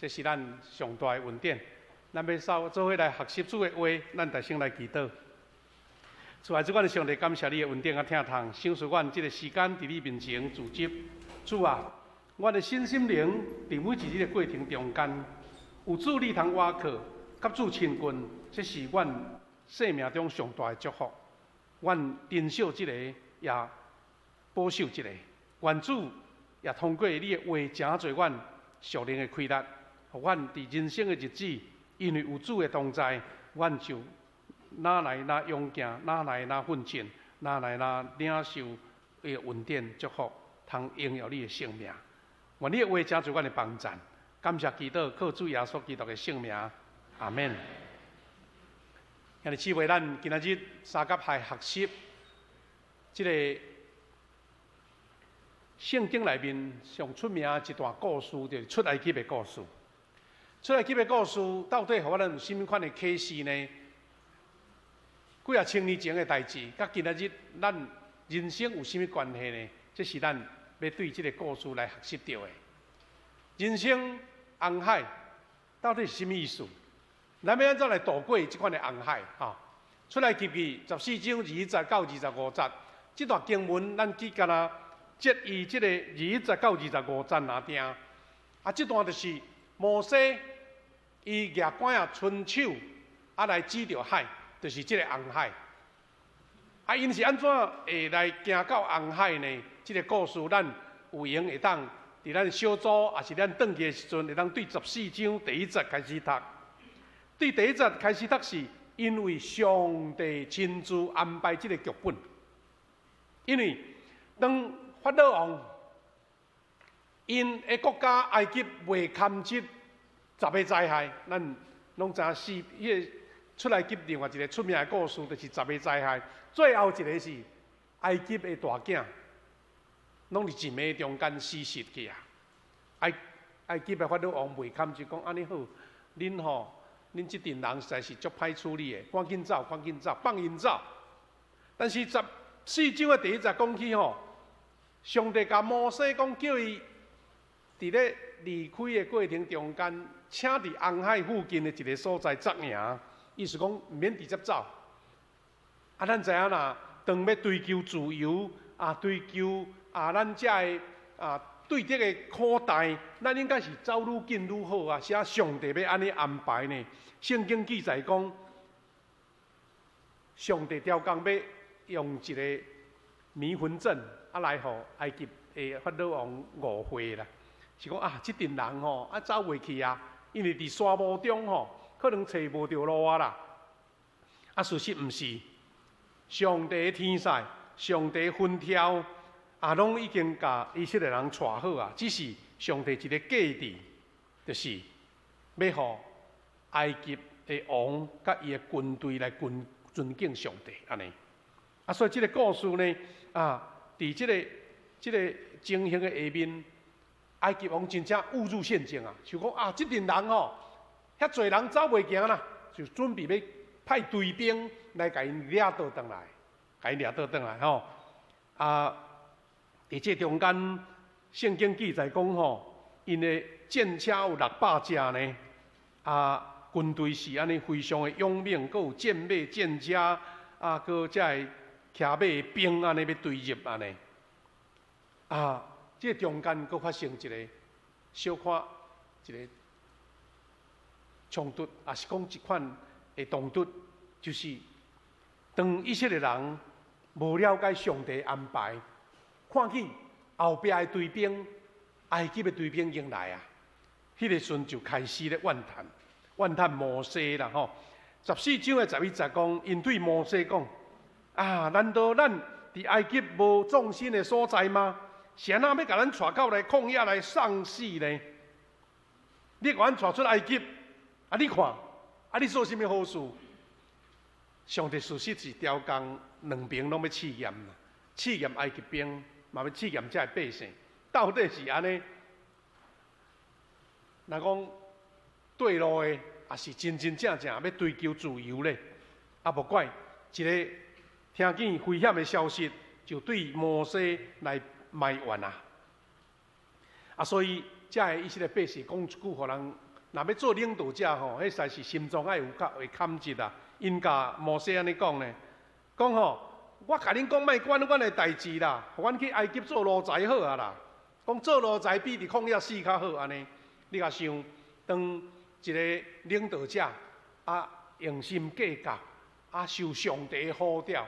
這是咱上大的恩典。咱欲做伙來學習主的話，咱就先來祈禱。主啊，主，阮的上帝，感謝你的恩典佮疼痛，賞賜阮這个時間佇你面前聚集。主啊，阮的身心靈佇每一日的過程中間，有主你通倚靠，佮主親近，這是阮生命中上大的祝福。阮珍惜這個，也保守這個。願主也通過你的話，成做阮屬靈的氣力，予阮佇人生的日子，因為有主的同在，阮就哪來哪勇健，哪來哪奮進，哪來哪領受伊的恩典祝福，通榮耀你的聖名。願你的話成做阮的幫贊，感謝祈禱，靠主耶穌基督的聖名，阿們。兄弟姊妹，咱今仔日相佮來學習這個聖經內面上出名一段故事，就是出埃及的故事。出埃及的故事到底予咱有啥物款的啟示呢？幾仔千年前的代誌，佮今仔日咱人生有啥物關係呢？這是咱欲對這個故事來學習著的。人生紅海到底是啥物意思？咱欲按怎來渡過這款的紅海？哈，出埃及記14章21節到25節，這段經文咱只干焦節伊這个21節到25節爾定。啊，這段就是摩西伊舉竿仔伸手啊來指著海，就是這個紅海。啊，𪜶是按怎會來行到紅海呢？這个故事咱有閒會當佇咱小組，抑是咱轉去的時陣，會當對14章第1節開始讀。對第一節開始讀是因為上帝親自安排這个劇本。因為當法老王𪜶的國家埃及袂堪這十个災害，咱攏知影是彼個出埃及另外一个出名的故事，就是十个災害。最後一个是埃及的大囝，攏佇一暝中間死失去啊！埃及的法老王袂堪就講按呢好，恁吼，恁這陣人實在是足歹處理的，趕緊走，趕緊走，放𪜶走。但是十四章的第一節講起吼，上帝共摩西講，叫伊佇咧離開的過程中間，請佇紅海附近的一个所在紮營，意思講毋免直接走。啊，咱知影啦，當欲追求自由啊，追求啊，咱遮的啊對這个苦待，咱應該是走愈緊愈好啊！啥上帝欲按呢安排呢？聖經記載講，上帝刁工欲用一个迷魂陣啊，來予埃及的法老王誤會啦。是講啊，這陣人吼啊走袂去啊，因為佇沙漠中吼，可能揣無著路啊啦。啊，事實毋是，上帝的天使、上帝吩咐啊，攏已經共以色列人帶好啊。只是上帝一个計佇，就是欲予埃及的王佮伊的軍隊來尊敬上帝按呢。啊，所以這个故事呢，啊，佇這个情形的下面，埃及王真正誤入陷阱啊！想講啊，這陣人吼，遐濟人走袂行啦，就準備欲派追兵來共𪜶掠倒轉來，共𪜶掠倒轉來吼。啊，佇這中間，聖經記載講吼，𪜶的戰車有600隻呢，啊，軍隊是按呢非常的勇猛，閣有戰馬、戰車，啊，閣這个騎馬的兵按呢欲追入按呢。啊，這个中間閣發生一个小可一个衝突，抑是講一款的衝突，就是當以色列人無了解上帝安排，看見後壁的追兵，埃及的追兵已經來啊，彼个時陣就開始咧怨嘆，怨嘆摩西啦吼。14章的11節講，𪜶對摩西講：啊，難道咱佇埃及無葬身的所在嗎？是按怎欲共咱帶到來曠野來喪死呢？你共阮帶出埃及，啊！你看，啊！你做啥物好事？上帝事實是刁工兩邊攏欲試驗啦，試驗埃及兵，嘛欲試驗遮的百姓，到底是按呢？若講對路的，抑是真真正正欲追求自由咧？啊，無怪一个聽見危險的消息，就對摩西來埋怨啊！啊，所以遮的以色列百姓講一句予人若欲做領導者吼，彼實在是心臟愛有較會坎直啊。𪜶共摩西按呢講呢，講吼，我共恁講，莫管阮的代誌啦，予阮去埃及做奴才好啊啦。講做奴才比佇曠野死較好按呢。你共想，當一個領導者啊，用心計較，啊，受上帝呼召，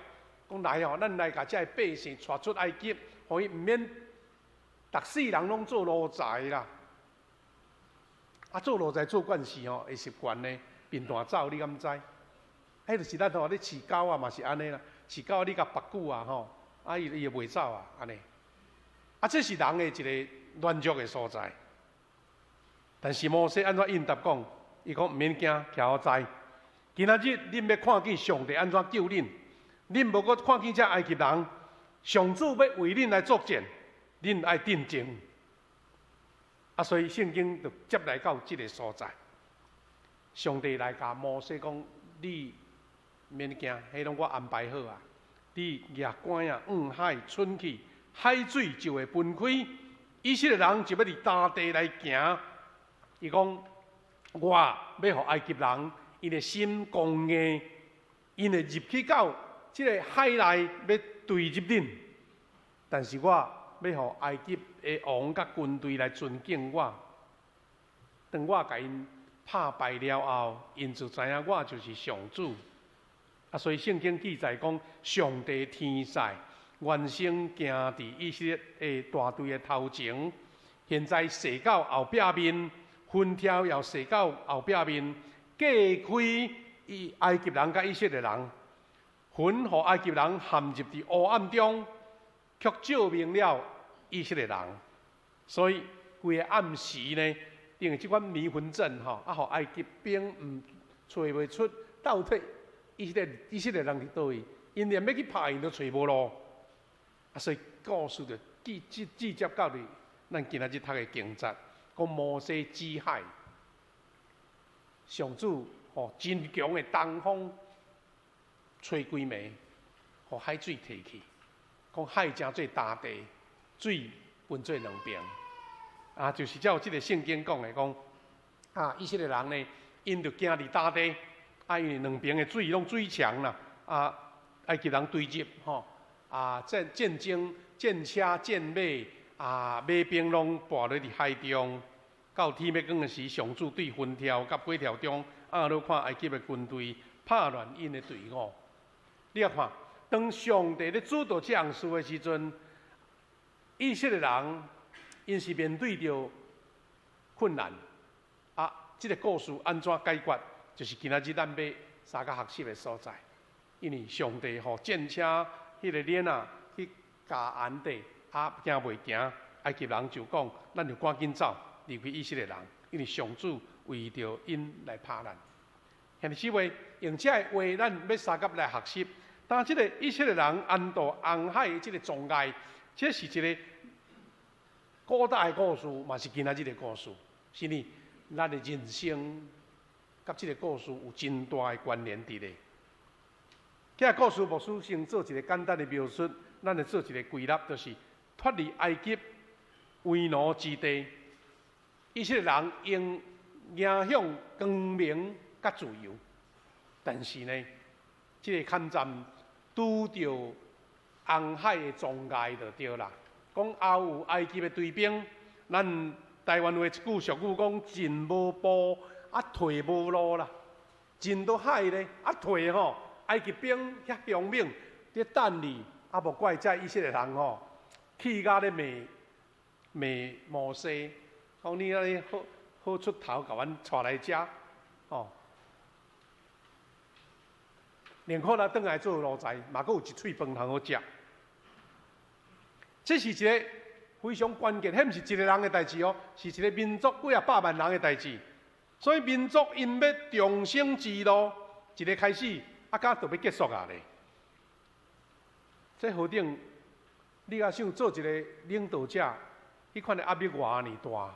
講來哦，咱來共這个百姓帶出埃及，予伊毋免逐世人攏做奴才啦。啊，做奴才做慣勢吼，會習慣呢，貧惰走，你敢知？彼就是咱吼咧飼狗仔嘛是按呢啦，飼狗仔你共縛久啊吼，啊伊伊會袂走啊，按呢。啊，這是人的一个軟弱的所在。但是摩西按怎應答講？伊講毋免驚，徛好在。今仔日恁欲看見上帝按怎救恁，恁無閣看見這埃及人，上主欲為恁來作戰，恁愛鎮靜。啊，所以聖經就接來到這个所在，上帝來共摩西講：你免驚，彼攏我安排好啊！你舉竿仔向海伸去，海水就會分開，以色列人就欲佇乾地來行。伊講：我欲予埃及人𪜶的心剛硬，𪜶會入去到這个海內，欲追入恁。但是我欲予埃及的王佮軍隊來尊敬我。當我共𪜶拍敗了後，𪜶就知影我就是上主。啊，所以聖經記載講，上帝天使原先行佇以色列的大隊的頭前，現在踅到後壁面，雲柱也踅到後壁面，隔開伊埃及人佮以色列人，雲予埃及人陷入佇黑暗中，卻照明了以色列人。所以規個暗時呢，因為這款迷魂陣吼，啊，予埃及兵毋揣袂出到底以色列人佇佗位，𪜶連欲去拍𪜶都揣無路。啊，所以故事就記直直接到佇咱今仔日讀的經節，講摩西指海，上主予真強的東風吹幾暝，予海水退去，講海成做乾地，水分做兩邊。啊，就是照這个聖經講的講，啊，以色列人呢，𪜶就行佇乾地，啊，因為兩邊的水攏水牆啦，啊，埃及人追入吼，啊，戰爭、戰車、戰馬啊，馬兵攏跋落佇海中。到天欲光的時，上主對雲柱佮火柱中，壓落看埃及的軍隊，拍亂𪜶的隊伍。你來看，當上帝咧主導這項事的時陣，以色列人𪜶是面對著困難。啊，這个故事按怎解決？就是今仔日咱欲相共學習的所在。因為上帝予戰車彼个鏈仔去共絚地，啊，行袂行，埃及人就講：咱就趕緊走，離開以色列人，因為上主為著𪜶來拍咱。兄弟姊妹，用這个話，咱欲相共來學習。當這个以色列人沿渡紅海的這个障礙，這是一个古代的故事，嘛是今仔日的故事。是呢，咱的人生佮這个故事有真大的關聯佇咧。這个故事牧師先做一个簡單的描述，咱來做一个歸納，就是脫離埃及為奴之地，以色列人應迎向光明佮自由。但是呢，這个坎站拄著紅海的障礙就對啦。講後有埃及的追兵，咱台灣話一句俗語講：進無步，啊退無路啦。進到海咧，啊退吼，埃及兵遐凶猛，佇等你，啊無怪這以色列人吼，氣甲咧罵罵摩西，講你按呢好好出頭，共阮帶來遮，吼。寧可咱轉來做奴才，嘛閣有一喙飯通好食。這是一个非常關鍵，彼毋是一個人的代誌哦，是一個民族幾仔百萬人的代誌。所以民族𪜶欲重生之路，一个開始，啊，敢就欲結束啊咧。這何等，你若想做一个領導者，彼款的壓力偌爾大？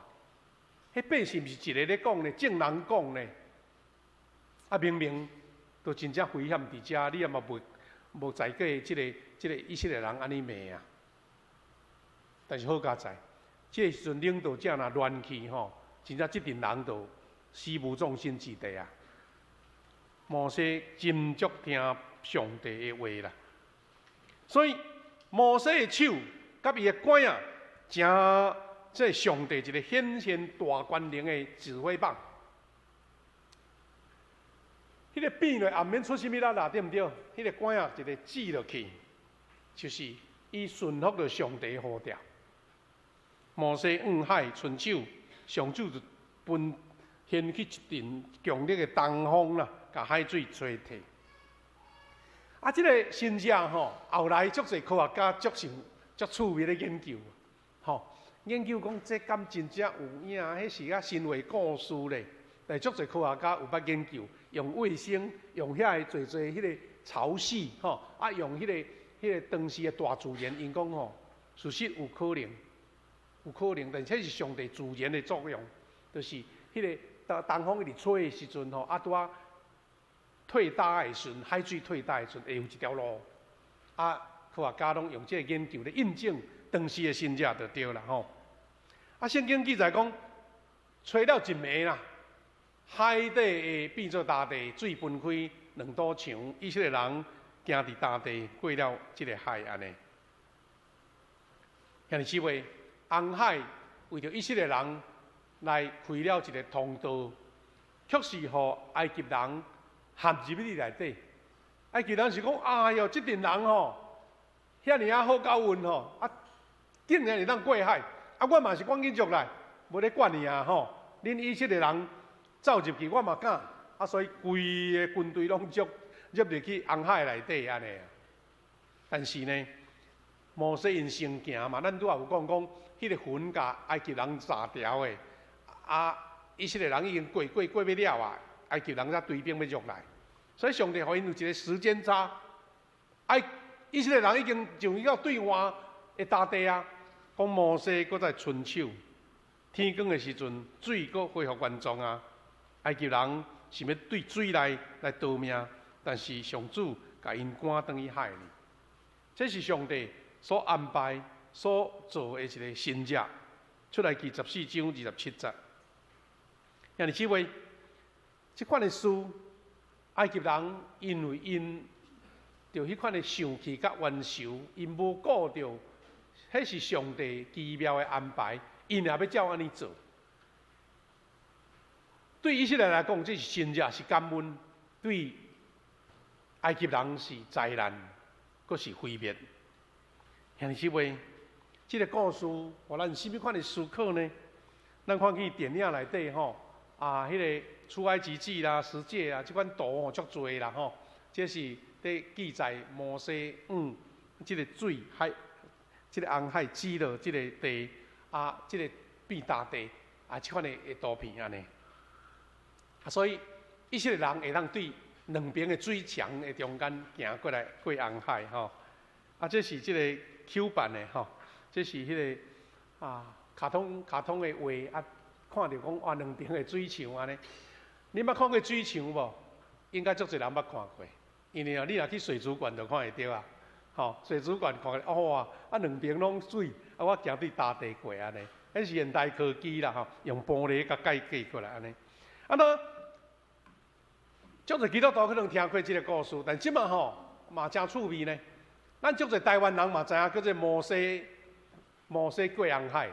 彼百姓毋是一个咧講咧，眾人講咧，啊明明都真正危險佇遮，你也嘛袂無在過這个以色列人按呢罵啊。但是好佳哉，這个時陣領導者若亂去吼，真正這陣人就死無葬身之地啊！摩西真足聽上帝的話啦，所以摩西的手佮伊的拐仔，成這上帝一个顯現大權能的指揮棒。彼个變落也毋免出啥物力啦，對毋對？彼个拐仔一个指落去，就是伊順服著上帝呼召。摩西向海伸手，上主就分掀起一陣強烈的東風啦，共海水吹退。啊，這个神跡吼，後來足濟科學家足想足趣味咧研究，吼，研究講這敢真正有影？彼是啊神話故事咧。但足濟科學家有捌研究，用衛星，用遐个濟濟彼个潮汐，吼，啊，用彼个當時的大自然，𪜶講吼，事實有可能，有可能，但這是上帝自然的作用，就是彼个東風一直吹的時陣吼，啊，拄仔退焦的時陣，海水退焦的時陣，會有一條路。啊，科學家攏用這個研究來印證當時的神跡就對啦吼。啊，聖經記載講，吹了一暝啦，海底會變做乾地，水分開兩堵牆，以色列人行佇乾地過了這个海按呢。兄弟姊妹，紅海為著以色列人來開了一个通道，卻是予埃及人陷入去內底。埃及人是講：哎喲，這陣人吼，遐爾仔好夠運吼，啊，竟然會當過海，啊，我嘛是趕緊入來，無咧管你啊吼，恁以色列人走入去，我嘛敢，啊，所以規个軍隊攏足入入去紅海內底按呢。但是呢，摩西𪜶先行嘛，咱拄仔有講講，彼个雲共埃及人遮牢的，啊，以色列人已經過過過欲了啊，埃及人才追兵欲入來，所以上帝予𪜶有一个時間差，以色列人已經上去到對岸的大地啊，講摩西閣再伸手，天光的時陣，水閣恢復原狀啊。埃及人想欲對水內來逃命，但是上主共𪜶趕轉去海裡。這是上帝所安排、所做的一个神跡。出埃及14章27節。兄弟姊妹，這款的事，埃及人因為𪜶著彼款的受氣佮冤仇，𪜶無顧著，彼是上帝奇妙的安排，𪜶也欲照按呢做。對以色列來講，這是神跡，是感恩；對埃及人是災難，閣是毀滅。兄弟姊妹，這个故事，予咱啥物款的思考呢？咱看見電影內底吼，啊，彼个出埃及記啦、十誡啊，這款圖吼足濟啦吼。這是佇記載摩西向這个水海、這个紅海指落這个地，啊，這个變乾地，啊，這款的圖片按呢。啊，所以以色列人會當對兩邊的水牆的中間行過來過紅海吼。啊，這是這个 Q 版的吼，這是彼个啊卡通的畫啊，看著講哇兩邊的水牆按呢。你捌看過水牆無？應該足濟人捌看過，因為哦，你若去水族館就看會著啊。吼，水族館看哇，啊兩邊攏水，啊我行對乾地過按呢，彼是現代科技啦吼，用玻璃共蓋過過來按呢。啊那，足濟基督徒可能聽過這个故事，但這馬吼嘛誠趣味呢。咱足濟台灣人嘛知影叫做摩西過紅海，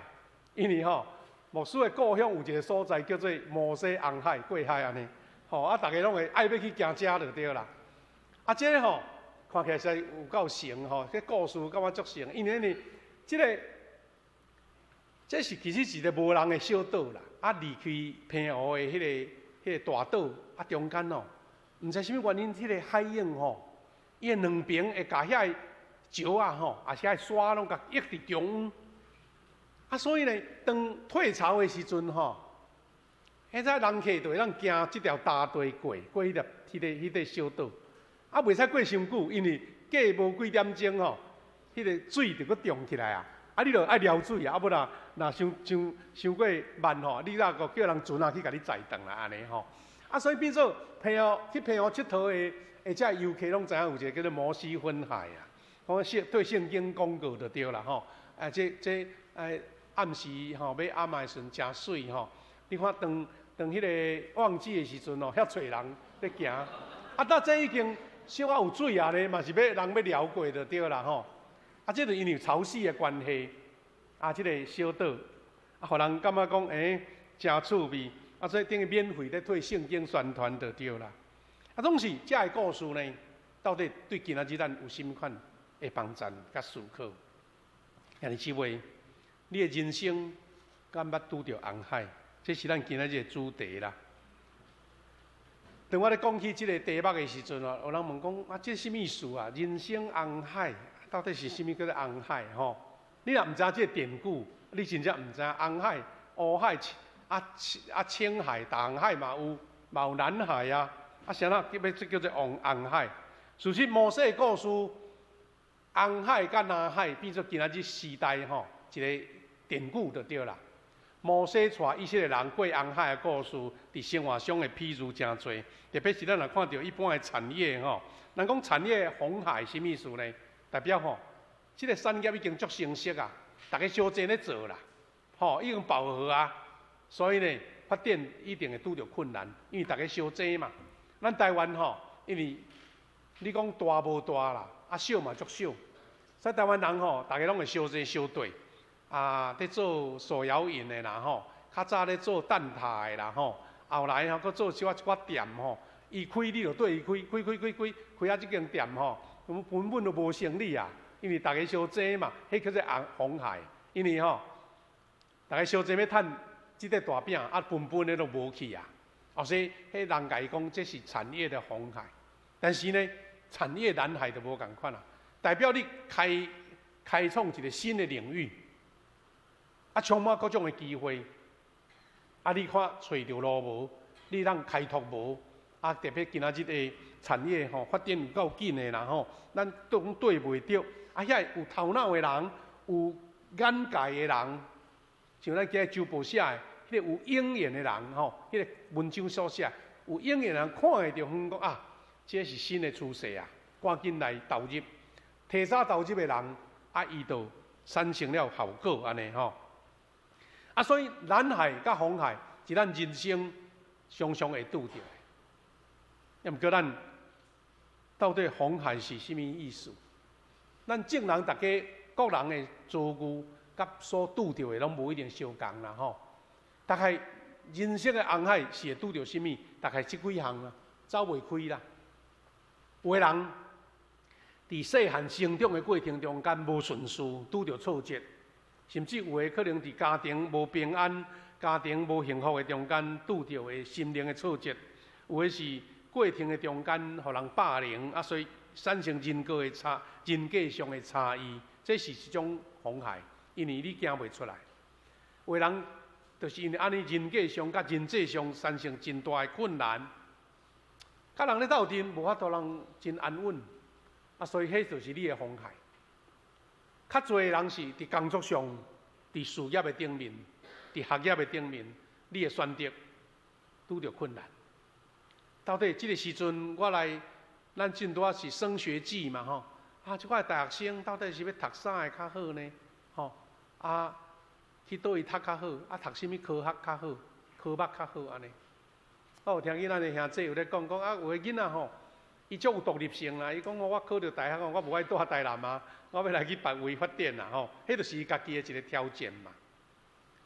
因為吼牧師的故鄉有一个所在叫做摩西紅海過海按呢，吼啊，逐家攏會愛欲去行遮就對啦。啊，這个吼看起來實在有夠神吼，這故事感覺足神，因為呢，這个這是其實是一个無人的小島啦，啊，離開澎湖的彼个大島啊中間哦，毋知啥物原因，彼个海湧吼，伊的兩邊會共遐个石仔吼，抑是遐沙攏共壓佇中央。啊，所以呢，當退潮的時陣吼，彼陣人客就會當行這條乾地過，過彼粒、彼個、彼塊小島。啊，袂使過傷久，因為過無幾點鐘吼，彼个水就閣漲起來啊！啊，你著愛撩水啊，啊無啦，若傷傷傷過慢吼，你抑閣叫人船仔去共你載轉來按呢吼。啊，所以變做澎湖去澎湖𨑨迌的，的遮遊客攏知影有一个叫做摩西分海啊。講聖對聖經講過就對啦吼。啊，這暗時吼欲暗的時陣誠媠吼。你看當當彼个旺季的時陣哦，遐濟人咧行，啊，但這已經小可有水啊咧，嘛是欲人欲撩過就對啦吼。啊，這就因為潮汐的關係，啊，這个小島，啊，予人感覺講，欸，誠趣味，啊，所以等於免費咧替聖經宣傳就對啦。啊，總是這个故事呢，到底對今仔日咱有啥物款的幫贊佮思考？兄弟姊妹，你的人生敢捌拄著紅海？這是咱今仔日的主題啦。當我咧講起這个題目的時陣哦，有人問講啊，這啥物意思啊？人生紅海到底是啥物叫做紅海？吼，你若毋知這个典故，你真正毋知紅海、烏海、啊青海、大紅海嘛有，嘛有藍海啊。啊，啥啦叫欲叫做紅紅海？事實摩西的故事，紅海佮藍海變做今仔日時代吼一个典故就對啦。摩西帶以色列人過紅海的故事，佇生活上的譬喻誠濟，特別是咱若看著一般的產業吼，人講產業紅海啥物意思呢？代表吼，這个產業已經足成熟啊，逐家相爭咧做啦，吼，已經飽和啊，所以呢，發展一定會拄著困難，因為逐家相爭嘛。咱台灣吼，因為你講大無大啦，啊小嘛足小，所以台灣人吼，逐家攏會相爭相對。啊，佇做手搖飲的啦吼，較早咧做蛋撻的啦吼，後來吼閣做小可一寡店吼，伊開你就綴伊開，開開開開，開啊這間店吼，根本就無生意啊，因為逐家相爭嘛，彼叫做紅紅海，因為吼，逐家相爭欲趁這塊大餅，啊分分的都無去啊，哦，所以彼人共伊講這是產業的紅海，但是呢，產業藍海就無仝款啊，代表你開開創一個新的領域。啊，充滿各種的機會，啊，你看揣著路無？你通開拓無？啊，特別今仔日的產業吼發展有夠緊的啦吼，咱都講綴袂著。啊，遐有頭腦的人，有眼界的人，像咱今日周報寫的，彼个有鷹眼的人吼，彼个文章所寫，有鷹眼的人看會著遠講啊，這是新的趨勢啊，趕緊來投入，提早投入的人，啊，伊就產生了效果按呢吼。啊，所以藍海佮紅海是咱人生常常會拄著的。抑毋過咱到底紅海是啥物意思？咱眾人逐家各人的遭遇佮所拄著的攏無一定相仝啦吼。大概人生的紅海是會拄著啥物？大概這幾項啦，走袂開啦。有的人佇細漢成長的過程中間無順遂，拄著挫折。甚至有的可能佇家庭無平安、家庭無幸福的中間拄著的心靈的挫折；有的是過程的中間予人霸凌，啊，所以產生人格的差、人格上的差異，這是一種紅海，因為你行袂出來。有的人就是因為按呢人格上佮人際上產生真大的困難，佮人咧鬥陣無法度人真安穩，啊，所以彼就是你的紅海。較濟人是佇工作上、佇事業的頂面、佇學業的頂面，你的選擇拄著困難。到底這个時陣，我來，咱進拄仔是升學季嘛吼，啊，這款大學生到底是欲讀啥个較好呢？吼，啊，去佗位讀較好？啊，讀啥物科學較好？科目較好按呢？我有聽見咱的兄弟有咧講講啊，有的囡仔吼，伊足有獨立性啦。伊講我考著大學，我無愛蹛台南啊，我欲來去別位發展啦吼。彼就是伊家己的一个挑戰嘛。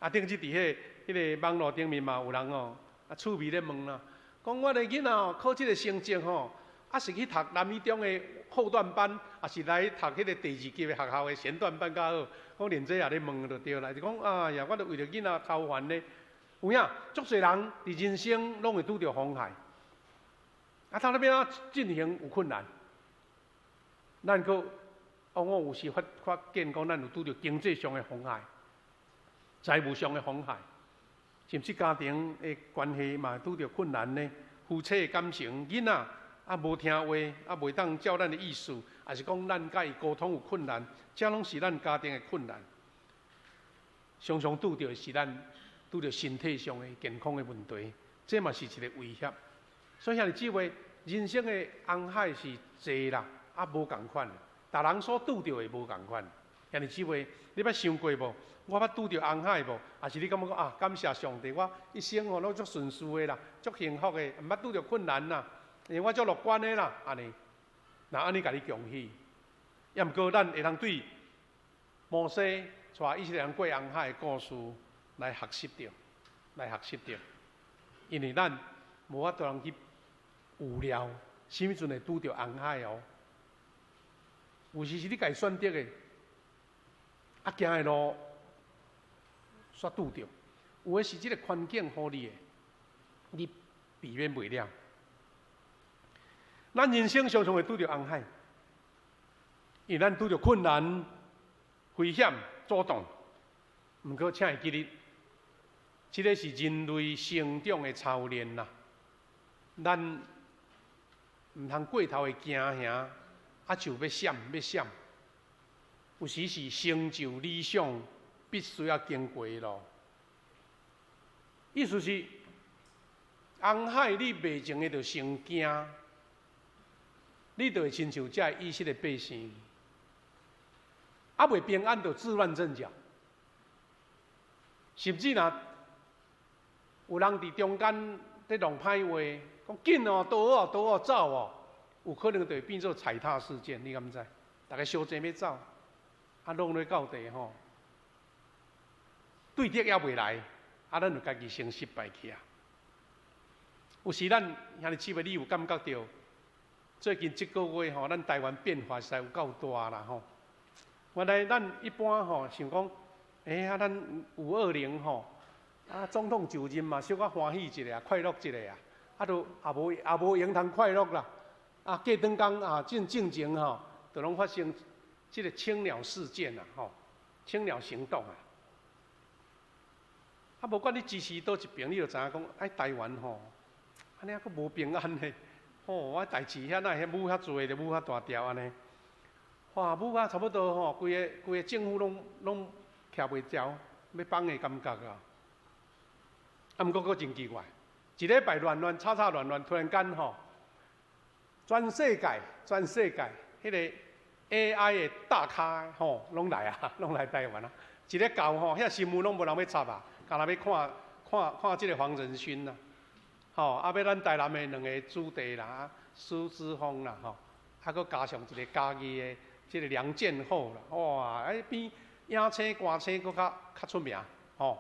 啊，頂次佇彼个網路頂面嘛有人哦，啊趣味咧問啦，講我的囡仔哦考這个成績吼，啊是去讀南一中的後段班，抑是來讀彼个第二級的學校的前段班較好？講連這也咧問就對啦，就講哎呀，我著為著囡仔操煩咧。有影，足濟人佇人生攏會拄著紅海。啊，到底欲按怎進行有困難，咱閣往往有時發發現講，咱有拄著經濟上的紅海、財務上的紅海，甚至家庭的關係嘛拄著困難呢。夫妻的感情、囡仔啊無聽話，啊袂當照咱的意思，抑是講咱佮伊溝通有困難，這攏是咱家庭的困難。常常拄著的是咱拄著身體上的健康的問題，這嘛是一个威脅。所以兄弟姊妹，人生的紅海是濟啦，啊無仝款，逐人所拄著的無仝款。兄弟姊妹，你捌想過無？我捌拄著紅海無？抑是你感覺講啊？感謝上帝，我一生吼攏足順遂的啦，足幸福的，毋捌拄著困難啦，因為我足樂觀的啦，按呢。若按呢共你恭喜，抑毋過咱會通對摩西帶以色列人過紅海的故事來學習著，來學習著，因為咱無法度通去預料，啥物陣會拄著紅海哦。有時是你家己選擇的，啊行的路煞拄著，有的是這个環境予你的，你避免袂了。咱人生常常會拄著紅海，因為咱拄著困難、危險、阻擋。毋過，請會記得，這个是人類成長的操練啦。咱毋通過頭的驚嚇，啊就欲閃欲閃。有時是成就理想必須要經過的路。意思是，紅海你袂前的就先驚，你就會親像這以色列百姓，啊袂平安就自亂陣腳，甚至若有人佇中間佇弄歹話，講緊哦，倒哦，倒哦，走哦，有可能就會變做踩踏事件，你敢知？逐家相爭欲走，啊，攏咧到底吼，對敵猶未來，啊，咱就家己先失敗去啊。有時咱兄弟姊妹，你有感覺著？最近這個月吼，咱台灣變化實在有夠大啦吼。原來咱一般吼想講，欸啊，咱520吼，啊總統就任嘛，小可歡喜一下，快樂一下啊，啊都也無也無閒通快樂啦。啊過轉工啊，進進前吼，就攏發生這个青鳥事件啦吼，青鳥行動啊。啊，無管你支持佗一邊，你就知影講，哎，台灣吼，按呢猶閣無平安呢。吼，我代誌遐哪會舞遐濟，就舞遐大條按呢。哇，舞甲差不多吼，規个規个政府攏攏徛袂牢，欲崩的感覺啊。啊，毋過閣真奇怪，一禮拜亂亂吵吵亂亂，突然間吼，全世界全世界彼个 AI 的大咖吼，攏來啊，攏來台灣啊。一日到吼，遐新聞攏無人欲插啊，干焦欲看看看這个黃仁勳啦。吼，啊，欲咱台南的兩個子弟啦，蘇姿豐啦，吼，啊，閣加上一个嘉義的這个梁建厚啦，哇，啊，比影星歌星閣較較出名，吼。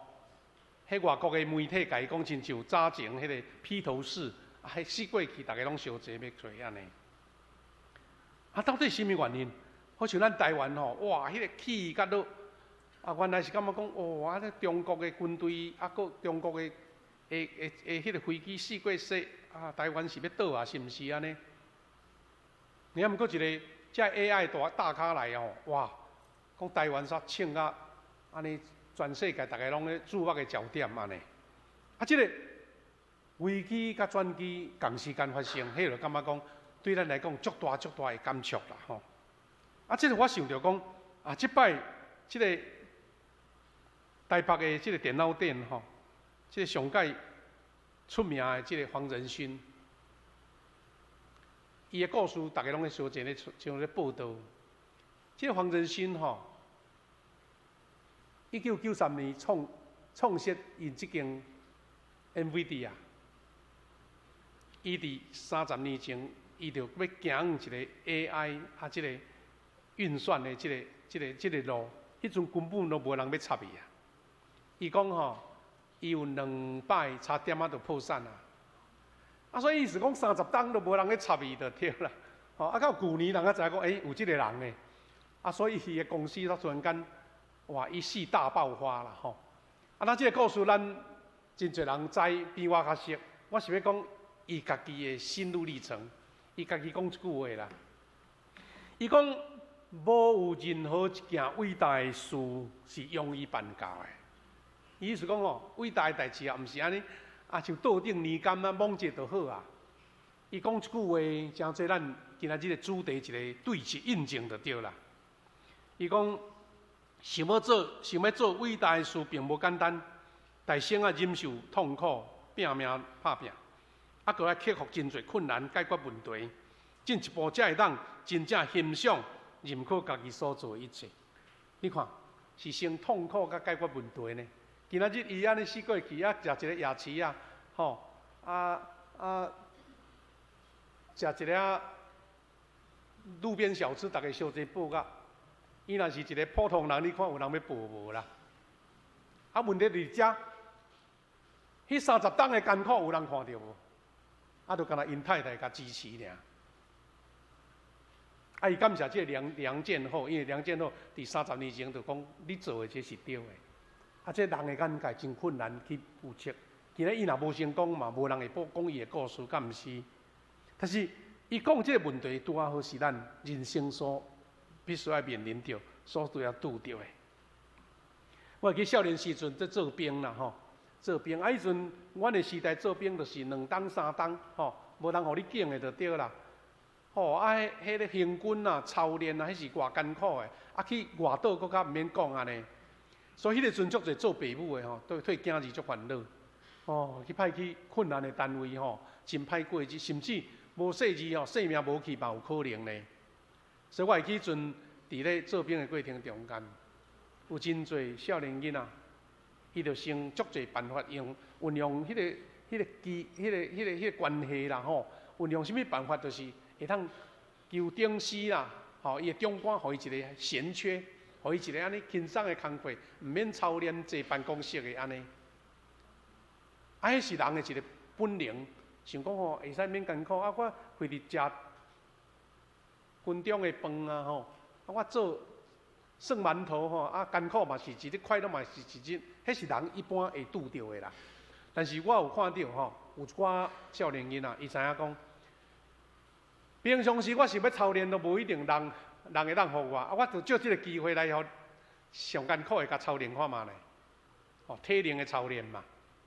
彼外國的媒體共伊講親像早前彼个披頭士，啊，彼死過去，逐家攏相爭欲揣按呢。啊，到底啥物原因？好像咱台灣吼，哇，彼个起甲落，啊，原來是感覺講，哦，啊，這中國的軍隊，啊，閣中國的。會會會，彼个飛機四過說啊，台灣是欲倒啊，是毋是按呢？你啊，毋過一个這 AI 大大咖來哦，哇，講台灣煞衝甲按呢，全世界逐家攏咧注目的焦點按呢。啊，這个危機佮轉機仝時間發生，彼就感覺講對咱來講足大足大的感觸啦吼。啊，這个我想著講啊，這擺這个台北的這个電腦展吼，這个上蓋出名的這个黃仁勳，伊的故事逐家攏咧相爭咧，像咧報導。這个黃仁勳吼，1993年創創設𪜶這間 NVIDIA，伊佇30年前，伊就欲行一个 AI 啊，這个運算的這个、這个、這个路，彼陣根本攏無人欲插伊啊。伊講吼，伊有兩擺差點仔就破產啊！啊，所以意思講三十冬都無人咧插伊就對啦。吼，啊，到舊年人才知影講，欸，有這个人呢。啊，所以伊的公司才突然間，哇，一夕大爆發啦！吼，啊，那這个故事咱真濟人知，比我較熟。我是欲講伊家己的心路歷程，伊家己講一句話啦。伊講無有任何一件偉大的事是容易辦到的。意思講吼，偉大的代誌啊，毋是按呢，啊，像桌頂年柑啊，摸者就好啊。伊講一句話，誠濟咱今仔日的主題一个對齊印證就對啦。伊講想欲做，想欲做偉大的事，並無簡單，但先愛忍受痛苦、拼命拍拚，啊，閣愛克服真濟困難，解決問題，進一步才會當真正欣賞、認可家己所做的一切。你看，是先痛苦佮解決問題呢。今仔日伊按呢死過去，啊，食一个夜市啊，吼，啊啊，食一个路邊小吃，逐家相齊報甲。伊若是一个普通人，你看有人欲報無啦？啊，問題佇遮，彼30冬的艱苦有人看著無？啊，就干焦𪜶太太共支持爾。啊，伊感謝這個梁見後，因為梁見後佇30年前就講，你做的這是對的。啊，這人的眼界真困難去預測。今仔伊若無成功嘛，無人會報講伊的故事，敢毋是？但是伊講這個問題，拄仔好是咱人生所必須愛面臨著，所拄要拄著的。我會記少年時陣咧做兵啦，吼，做兵啊！彼陣阮的時代做兵就是2冬3冬，吼，無人予你揀的就對啦。吼啊！彼彼个行軍啊、操練啊，彼是偌艱苦的。啊，去外島閣較毋免講按呢。所以彼个陣足濟做爸母的吼，對替囝兒足煩惱。哦，去派去困難的單位吼，真歹過日，甚至無細膩吼，性命無去嘛有可能呢。所以我會記彼陣佇咧做兵的過程中間，有真濟少年囡仔，伊就先足濟辦法用運用彼个機、彼个關係啦吼，運用啥物辦法，就是會當求頂司啦，吼，伊的長官予伊一個閒缺，予伊一個按呢輕鬆的工課，毋免操練坐辦公室的按呢。啊，彼是人的一個本能，想講吼會使免艱苦，啊，我會佇食軍中的飯啊吼，啊，我做算饅頭吼，啊，艱苦嘛是一日，快樂嘛是一日，彼是人一般會拄著的啦。但是我有看著吼，有一寡少年囡仔，伊知影講，平常時我是欲操練都無一定人人會當予我，啊，我就借這个機會來予上艱苦的共操練看覓咧，吼，體能的操練嘛，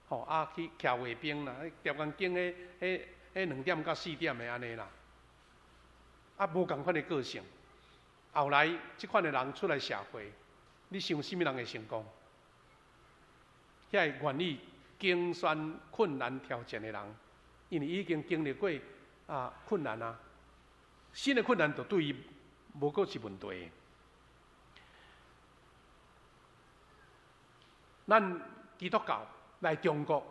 吼，啊，去徛衛兵啦，諜間間彼彼彼2點到4點的按呢啦，啊，無仝款的個性。後來這款的人出來社會，你想啥物人會成功？遐個願意經選困難挑戰的人，因為伊已經經歷過啊困難啊，新的困難就對伊無閣是問題。咱基督教來中國，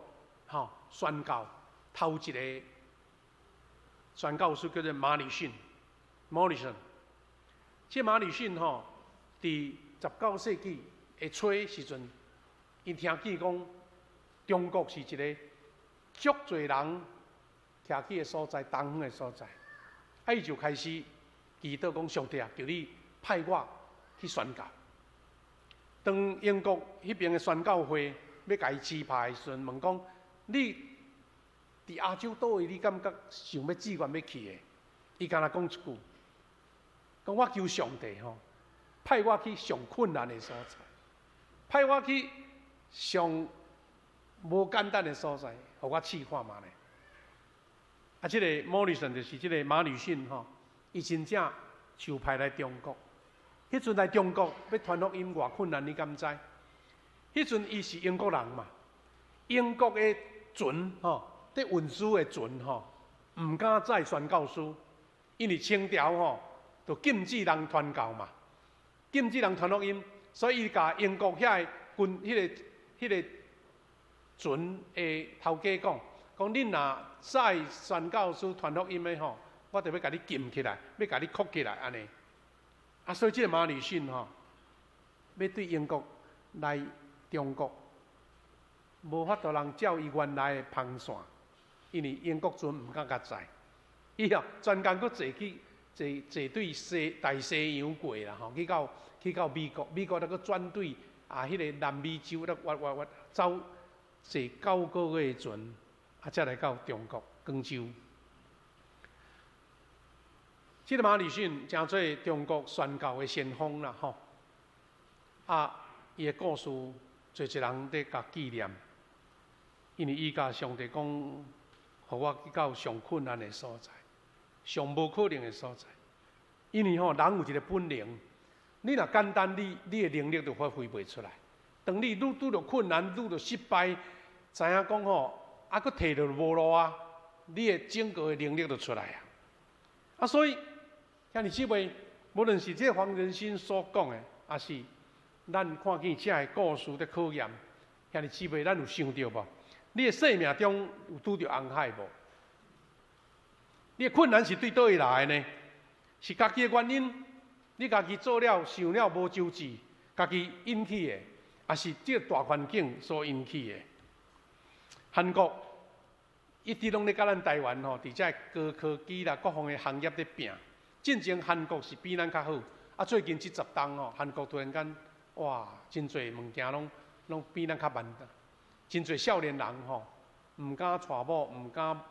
吼宣教，頭一个宣教師叫做馬禮遜（Morrison）。這馬禮遜吼，佇19世紀的初時陣，伊聽見講中國是一个足濟人徛去的所在，東方的所在，啊，伊就開始祈禱講：上帝啊，求你派我去宣教。當英國彼邊的宣教會欲共伊指派的時陣，問講：你佇亞洲佗位，你感覺想欲志願欲去的？伊干焦講一句：講我求上帝吼，派我去上困難的所在，派我去上無簡單的所在，予我試看覓咧。啊，這个莫里森就是這个馬禮遜吼，伊真正受派來中國。彼陣來中國欲傳福音偌困難，你敢知？彼陣伊是英國人嘛，英國的船吼，佇運輸的船吼，毋敢載宣教師，因為清朝吼，就禁止人傳教嘛，禁止人傳福音，所以伊共英國遐个軍、彼个船的頭家講，講恁若載宣教師傳福音的吼，我就欲共你禁起來，欲共你銬起來按呢。啊，所以這个馬禮遜吼，欲對英國來中國，無法度人照伊原來的航線，因為英國船毋敢共載，伊哦專工閣坐去坐坐對西大西洋過啦吼，去到美國，美國閣轉對啊，彼个南美洲咧，挖挖挖走坐9個月的船，啊，才來到中國廣州。這个馬禮遜成做中國宣教的先鋒啦，吼！啊，伊的故事，濟濟人佇共紀念，因為伊共上帝講，予我去到上困難的所在，上無可能的所在。因為吼，人有一个本能，你若簡單，你的能力就發揮袂出來。當你愈拄著困難，拄著失敗，知影講吼，啊，閣提著無路啊，你的整個的能力就出來啊。啊，所以。兄弟姊妹，無論是這個黃仁勳所講的，抑是咱看見這个故事的考驗，兄弟姊妹，咱有想著無？你的生命中有拄著紅海無？你的困難是對佗位來的呢？是家己的原因，你家己做了、想了無周至，家己引起的，抑是這个大環境所引起的？韓國一直攏咧佮咱台灣吼，佇這高科技啦、各方的行業咧拚。進前韓國是比咱較好，啊，最近這10冬吼，韓國突然間，哇，真濟物件攏比咱較慢。真濟少年人吼，毋敢娶某，毋敢、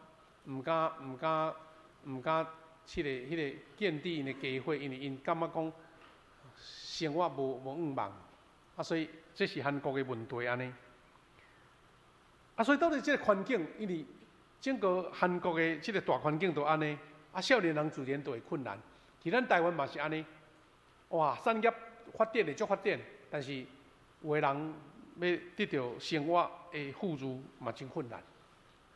毋敢、毋敢、毋敢，彼个建立𪜶的家伙，因為𪜶感覺講生活無向望，啊，所以這是韓國的問題按呢。啊，所以到底這个環境，因為整個韓國的這个大環境都按呢，啊，少年人自然就會困難。佇咱台灣嘛是按呢，哇，產業發展會足發展，但是有的人欲得著生活的富裕嘛真困難。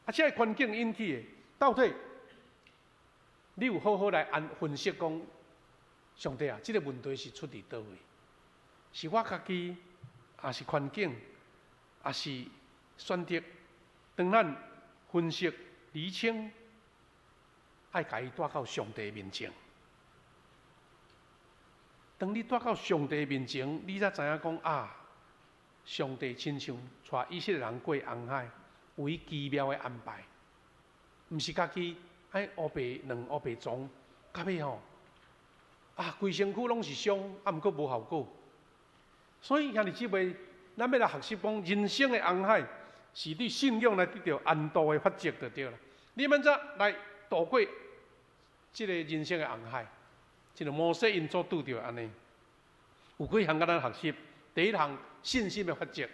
啊，這个環境引起的，到底你有好好來按分析講，上帝啊，這个問題是出佇佗位？是我家己，抑是環境，抑是選擇？當咱分析釐清，愛共伊帶到上帝面前。當你帶到上帝面前，你才知影講啊，上帝親像帶以色列人過紅海，有伊奇妙的安排，毋是家己愛烏白亂烏白撞，到尾吼啊，規身軀攏是傷，啊，毋過無效果。所以兄弟姊妹，咱欲來學習講人生的紅海，是對信仰來得著安度的法則就對啦。你欲按怎來渡過這个人生的紅海？這個摩西𪜶所拄著按呢，有幾項共咱學習。第一項，信心的法則。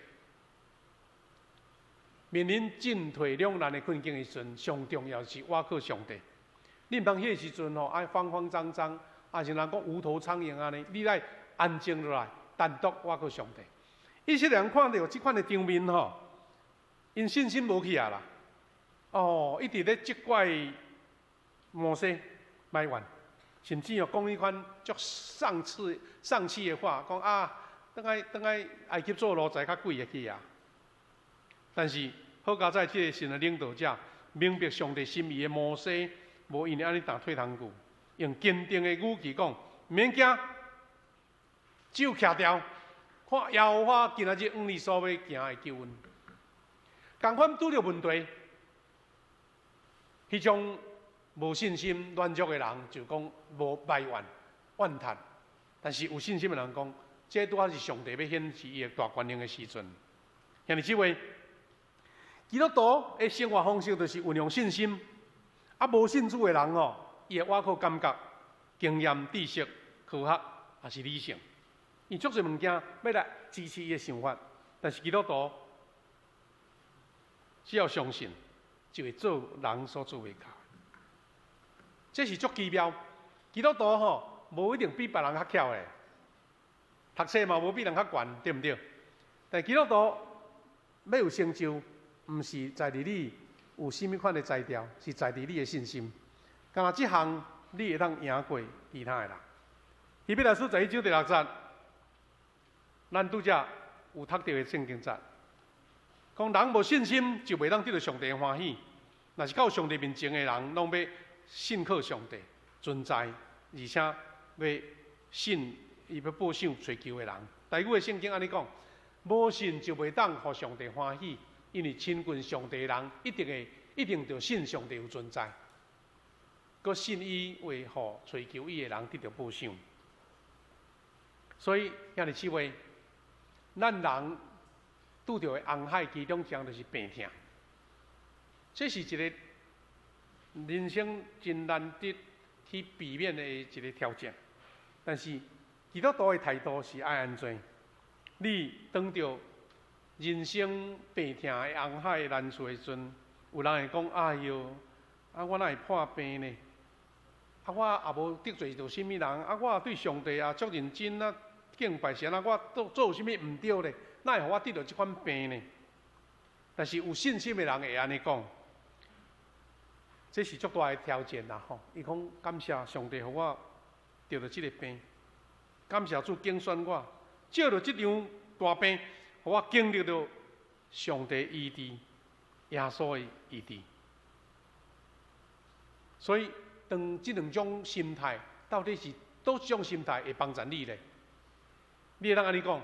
面臨進退兩難的困境的時陣，上重要是倚靠上帝。你毋通彼个時陣吼，愛慌慌張張，啊像人講無頭蒼蠅按呢，你愛安靜落來，單獨倚靠上帝。以色列人看著這款的場面吼，𪜶信心無起來啦。哦，一直咧責怪摩西埋怨，甚至哦講彼款足喪氣喪氣的話，講啊，轉來轉來埃及做奴才較貴會去啊。但是好佳哉，這个神的領導者明白上帝心意的摩西，無因為按呢打退堂鼓，用堅定的語氣講：免驚，手徛牢，看耶和華今仔日往你所欲行的救恩。仝款拄著問題，彼種無信心軟弱的人就講無埋怨怨嘆，但是有信心的人講，這拄仔是上帝欲顯示伊的大權能的時陣。兄弟姊妹，基督徒的生活方式就是運用信心，啊，無信主的人哦，伊會倚靠感覺、經驗、知識、科學，抑是理性，伊足濟物件欲來支持伊的想法，但是基督徒只要相信，就會做人所做袂到。這是足奇妙。基督徒吼，無一定比別人較巧的，讀冊嘛無比人較懸，對毋對？但基督徒欲有成就，毋是在佇你有啥物款的才調，是在佇你的信心。敢若這項你會當贏過其他的人。希伯來書11章第6節，咱拄才有讀著的聖經節，講人無信心就袂當得著上帝的歡喜。若是到上帝面前的人，攏欲信靠上帝存在，而且欲信伊欲報賞揣求的人。台語的聖經按呢講：無信就袂當予上帝歡喜，因為親近上帝的人一定會一定著信上帝有存在，閣信伊會予揣求伊的人得著報賞。所以兄弟姊妹，咱人拄著的紅海其中一項就是病痛，這是一个人生真難得去避免的一个挑戰。但是基督徒的態度是愛按怎？你當著人生病痛的紅海的難處的時陣，有人會講：哎喲，啊我哪會破病呢？啊我也無得罪著啥物人，啊我也對上帝也足認真啊，敬拜神啊，我做做啥物毋對咧？哪會予我得著這款病呢？但是有信心的人會按呢講，這是足大的挑戰啦吼！伊講感謝上帝予我得著這个病，感謝主揀選我，藉著這場大病，予我經歷著上帝醫治，耶穌的醫治。所以，當這兩種心態到底是佗一種心態會幫助你咧？你會當按呢講，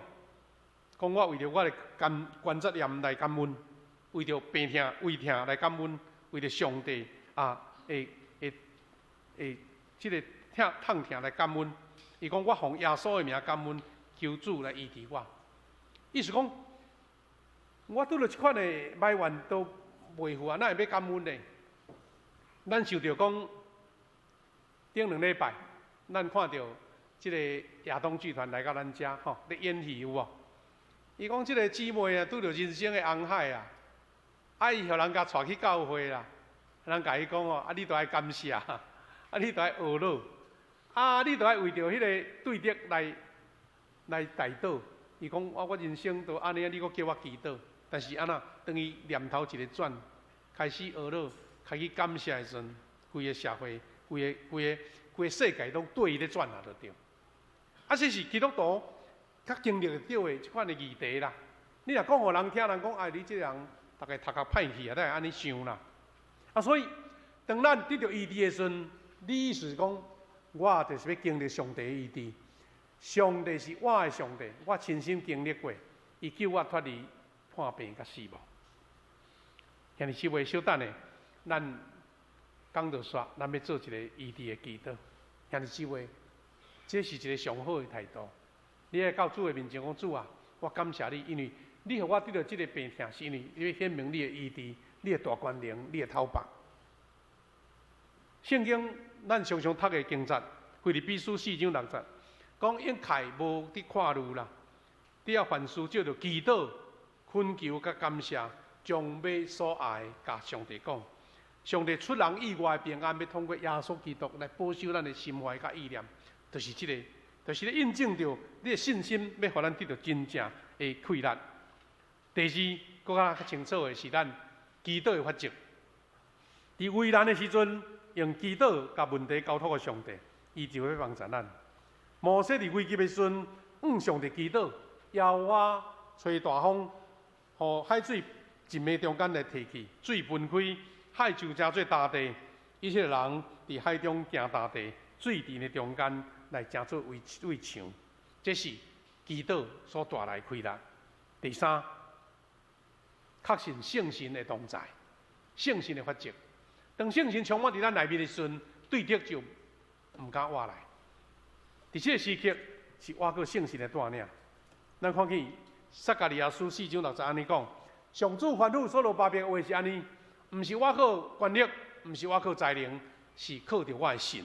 講我為著我的關關節炎來感恩，為著病痛、胃疼來感恩，為著上帝啊，會會會這个疼痛疼來感恩。伊講我奉耶穌的名感恩，求主來醫治我。意思講，我拄著這款的埋怨都袂赴啊，哪會欲感恩呢？咱想著講，頂兩禮拜，咱看著這个亞東劇團來到咱遮吼，咧演戲有無？伊講這个姊妹啊，拄著人生的紅海啊，啊伊予人共帶去教會啦，人共伊講哦，啊你著愛感謝，啊你著愛呵咾，啊你著愛為著彼个對敵來來代禱。伊講我我人生都按呢，你閣叫我祈禱，但是按怎？當伊念頭一个轉，開始呵咾，開始感謝的時陣，規个社會、規个規个規个世界攏對伊咧轉啊，就對。啊，這是基督徒較經歷得著的這款的議題啦。你若講予人聽，人講哎，你這个人逐家頭殼歹去啊，才會按呢想啦。啊，所以當咱得著醫治的時陣，你意思是講，我就是欲經歷上帝的醫治。上帝是我的上帝，我親身經歷過，伊救我脫離破病佮死亡。兄弟姊妹，稍等下，咱講著煞，咱欲做一个醫治的祈禱。兄弟姊妹，這是一个上好的態度。你愛到主的面前講，主啊，我感謝你，因為你予我得著這个病痛，是因為你欲顯明你的醫治、你的大權能、你的頭目。聖經咱常常讀的經節，腓立比書四章六節，講一概無佇看慮啦，只要凡事藉著祈禱、懇求佮感謝，將欲所愛共上帝講。上帝出人意外的平安，欲通過耶穌基督來保守咱的心懷佮意念，就是這个，就是咧印證著你的信心，欲予咱得著真正的氣力。第二，閣較較清楚的是咱祈禱的法則。佇危難的時陣，用祈禱共問題交託予上帝，伊就會幫助咱。摩西佇危急的時陣，向上帝祈禱，耶和華吹大風，予海水一暝中間來退去，水分開，海就成做乾地。以色列人佇海中行乾地，水佇𪜶中間來成做圍圍牆。這是祈禱所帶來氣力。第三，確信聖神的同在，聖神的法則。當聖神充滿佇咱內面的時陣，對敵就毋敢倚來。佇這个時刻是倚靠聖神的帶領。咱看見撒迦利亞書四章六節按呢講：上主吩咐所羅巴伯的話是按呢，毋是我靠權力，毋是我靠才能，是靠著我的神。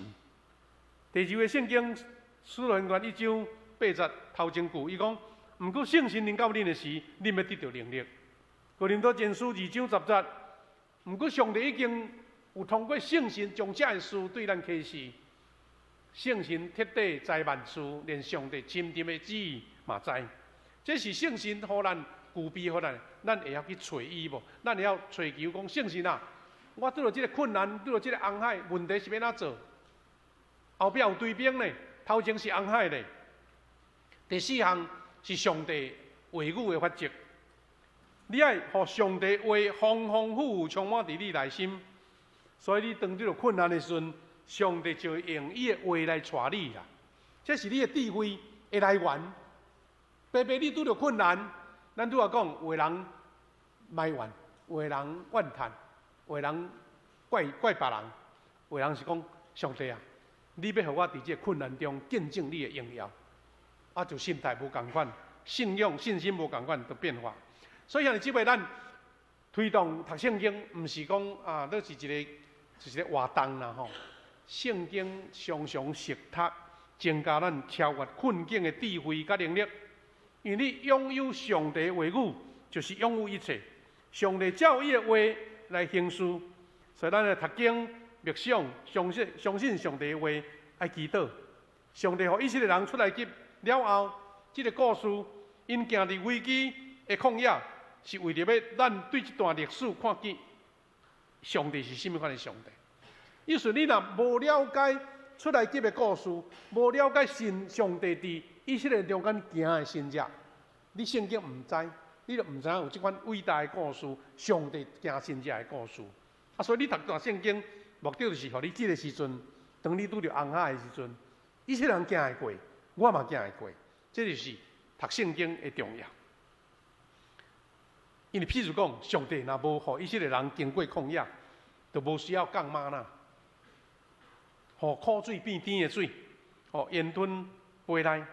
第二節聖經使徒行傳一章八節頭前句，伊講：毋過聖神臨到恁的時，恁欲得著能力。哥林多前書二章十節，毋過上帝已經有通過聖神將這个事對咱啟示。聖神徹底知萬事，連上帝深沉的旨意嘛知。這是聖神予咱具備，予咱，咱會曉去揣伊無？咱會曉揣求講聖神啊，我拄著這个困難，拄著這个紅海，問題是欲按怎做？後壁有追兵呢，頭前是紅海咧。第四項是上帝話語的法則，你愛予上帝話豐豐富富充滿佇你內心，所以你當拄著困難的時陣，上帝就會用伊的話來帶你啦。這是你的智慧的來源。白白你拄著困難，咱拄仔講，有的人埋怨，有的人怨嘆，有的人怪怪別人，有的人是講上帝啊，你欲予我佇這个困難中見證你的榮耀，啊，就心態無仝款，信仰信心無仝款，就變化。所以兄弟姊妹，咱推動讀聖經，毋是講啊，都是一个就是一个活動啦吼。聖經常常熟讀，增加咱超越困境的智慧佮能力。因為你擁有上帝話語，就是擁有一切。上帝照伊的話來行事，所以咱來讀經、默想、相信、相信上帝的話，愛祈禱。上帝予以色列人出埃及了後，這个故事，𪜶行佇危機的曠野，是為著欲咱對這段歷史看見上帝是啥物款的上帝。意思你若無了解出埃及的故事，無了解神上帝佇以色列中間行的神跡，你聖經毋知，你就毋知影有這款偉大的故事，上帝行神跡的故事。啊，所以你讀段聖經，目的就是予你這个時陣，當你拄著紅海的時陣，以色列人行會過，我嘛行會過，這就是讀聖經的重要。因為譬如講，上帝若無予以色列人經過曠野，就無需要降嗎哪，予苦水變甜的水，予煙吞飛來，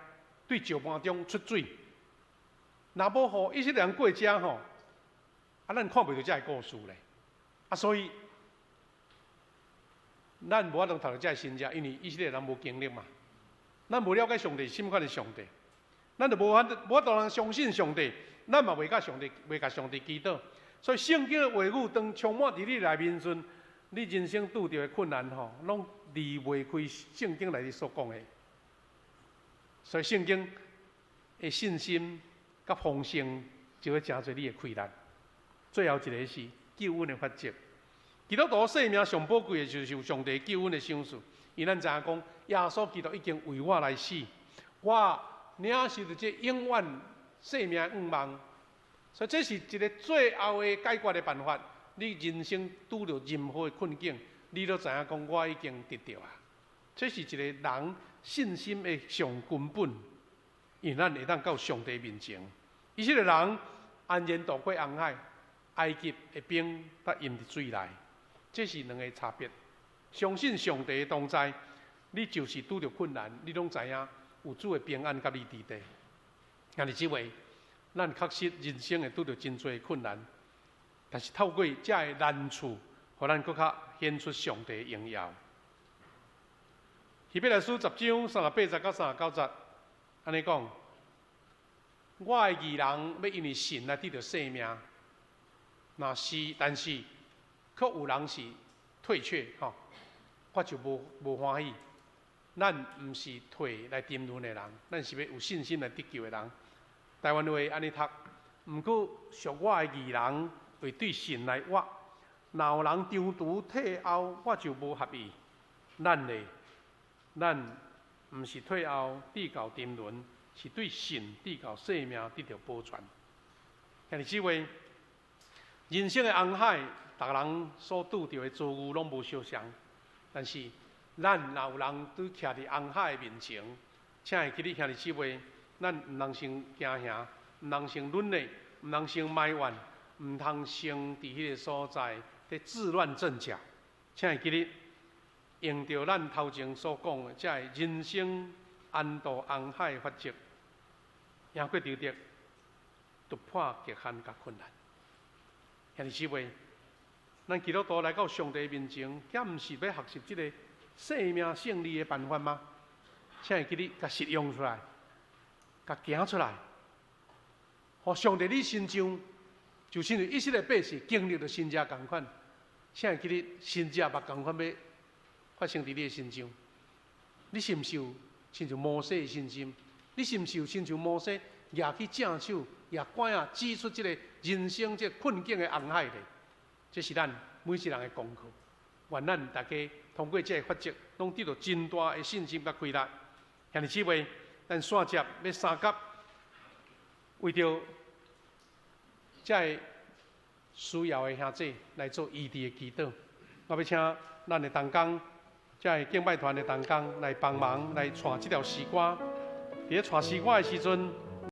對石盤中出水。若無予以色列人過遮吼，啊，咱看袂著這个故事咧。啊，所以咱無法度讀著這个神跡，因為以色列人無經歷嘛。咱無了解上帝是啥物款的上帝，咱就無法度通相信上帝，咱嘛袂共上帝祈禱。所以聖經的話語當充滿佇你內面時，你人生拄著的困難吼，攏離袂開聖經內底所講的。所以聖經的信心佮豐盛，就會成做你的氣力。最後一个是救恩的法則。基督徒生命上寶貴的就是有上帝救恩的賞賜。因咱知影講，耶穌基督已經為我來死，我領受著這永遠生命的願望。所以這是一个最後的解決的辦法。你人生拄著任何的困境，你都知影講，我已經得著啊。這是一个人信心的上根本，因為咱會當到上帝面前。以色列人安然渡過紅海，埃及的兵才淹佇水內，這是兩个差別。相信上帝的同在，你就是拄著困難，你攏知影有主的平安佮你佇底。兄弟姊妹，咱確實人生會拄著真濟困難，但是透過這个難處，予咱閣較顯出上帝的榮耀。希伯來書10章38節到39節，按呢講：我的義人欲因為信來得著生命，若是但是，卻有人是退卻，吼，我就無歡喜。咱毋是退來沉淪的人，咱是欲有信心來得救的人。台灣話按呢讀，毋過屬我的義人會對信來活，若有人中途退後，我就無合意。咱咧，咱毋是退後至到沉淪，是對信至到生命得著保全。兄弟姊妹，人生的紅海，逐个人所拄著的遭遇攏無相仝，但是咱若有人拄徛佇紅海的面前，請會記得兄弟姊妹，咱毋通先驚嚇，毋通先軟弱，毋通先埋怨，毋通先佇彼个所在佇自亂陣腳。請會記得，用著咱頭前所講的，這个人生安渡紅海的法則，贏過仇敵，突破極限佮困難。兄弟姊妹，咱基督徒來到上帝面前，敢毋是欲學習這个生命勝利的辦法嗎？請會記得，共實用出來，共行出來，予上帝你身上，就親像以色列百姓經歷著神跡仝款，請會記得神跡嘛仝款欲發生佇你的身上。你是毋是有親像摩西的信心？你是毋是有親像摩西舉起正手，舉拐仔指出這个人生這个困境的紅海咧？這是咱每一个人的功課。願咱大家通過這个法則，攏得著真大的信心佮氣力。兄弟姊妹，咱煞接欲相佮，為著這个需要的兄弟來做醫治的祈禱。我欲請咱的同工，這个敬拜團的同工來幫忙來帶這條詩歌。佇咧帶詩歌的時陣，